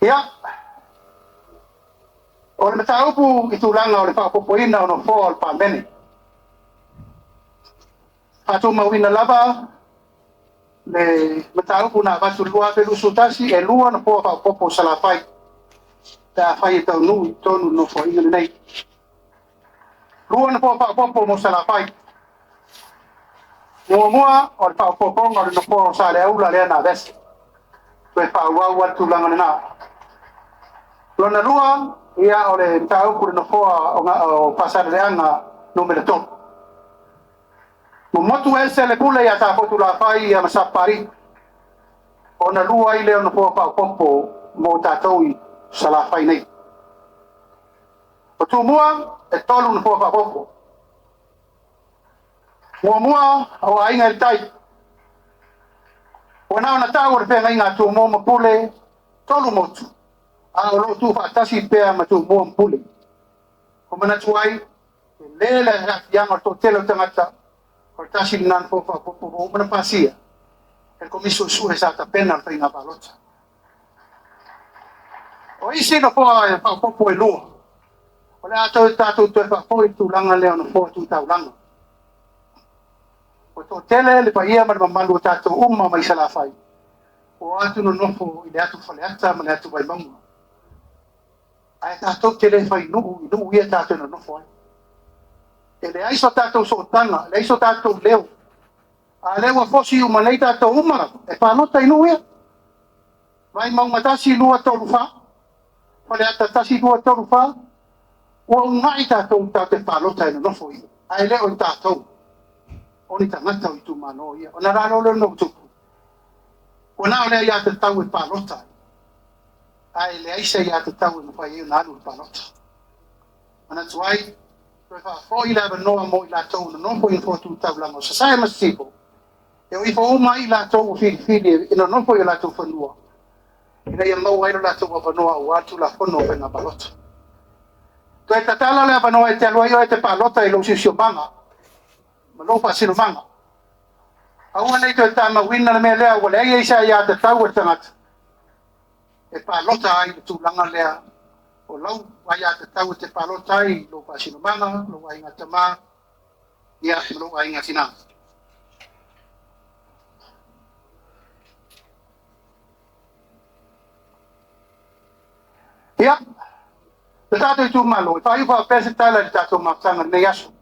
Ia, o le mataupu i tulaga o le faaopoopoina o nofoa o le Palemene, faatumauina lava le mataupu na avatu i le 2021, e 2 nofoa faaopoopo o Salafai pe afai e taunuu i totonu o le Nofoaiga lenei. 2 nofoa faaopoopo mo Salafai. Muamua, o le faaopoopoga o le nofoa o Saleaula lea na aveese. Toe faaauau lava le tulaga lena. Lona lua, ia o le mataupu i le nofoa o Faasaleleaga Nu.3. Momotu ese le pule ia Safotulafai ia ma Sapapalii, ona lua ai lea o nofoa faaopoopo mo tatou i Salafai nei. O Tumua, e 3 nofoa faaopoopo. Muamua, o Aiga i le Tai. Ua na ona tau o le feagaiga a Tumua ma Pule, 3 motu, a o loo tuufaatasi pea ma Tumua ma Pule. O manatu ai, e le le aafiaga o le toatele o tagata, o le tasi lena nofoa faaopoopo ua uma ona pasia e le Komisi Suesue sa tapena le faiga palota. O isi nofoa e faaopoopo e 2, o le a tatou toe faafoi le tulaga lea o nofoa tu taulaga. Ua toatele le paia ma le mamalu o tatou uma mai Salafai, ua atu nonofo i le atu Faleata ma le atu Vaimauga. Ae tatou te le fai nuu i nuu ia tatou nonofo ai. E leai so tatou sootaga, leai so tatou leo. A lea ua fosi uma nei tatou uma lava, e palota i nuu ia. Vaimauga 1, 2, 3, 4, Faleata 1, 2, 3, 4, ua unai tatou te palota e nonofo ia. Ae le o i tatou, o ni tagata o itumalo ia. Ona la leo no tupu. Ua na o lea ia te tau e palota. Ae leai se ia te tau e mawhai e na alu le palota. Manatu ai, toe faafoi le avanoa mo i latou nonofo i nofoa tu taulaga o Sasae ma Sisifo, e o ifo uma ai i latou ua filifili e nonofo i o latou fanua, ina ia maua ai lo latou avanoa aua le Tulafono o Faiga Palota. Toe tatala le avanoa e te alu ai oe e te palota i lou siosiomaga ma lou faasinomaga. Aua nei toe tamauina le mea lea ua leai ai se aiatatau a le tagata e palota ai i le tulaga lea o lau aiatatau e te palota ai i lou faasinomaga, lou aiga tama, ia ma lou aiga tina. Ia, le tatou itumalo, e faaiu faapea se tala i le tatou mafutaga i lenei aso.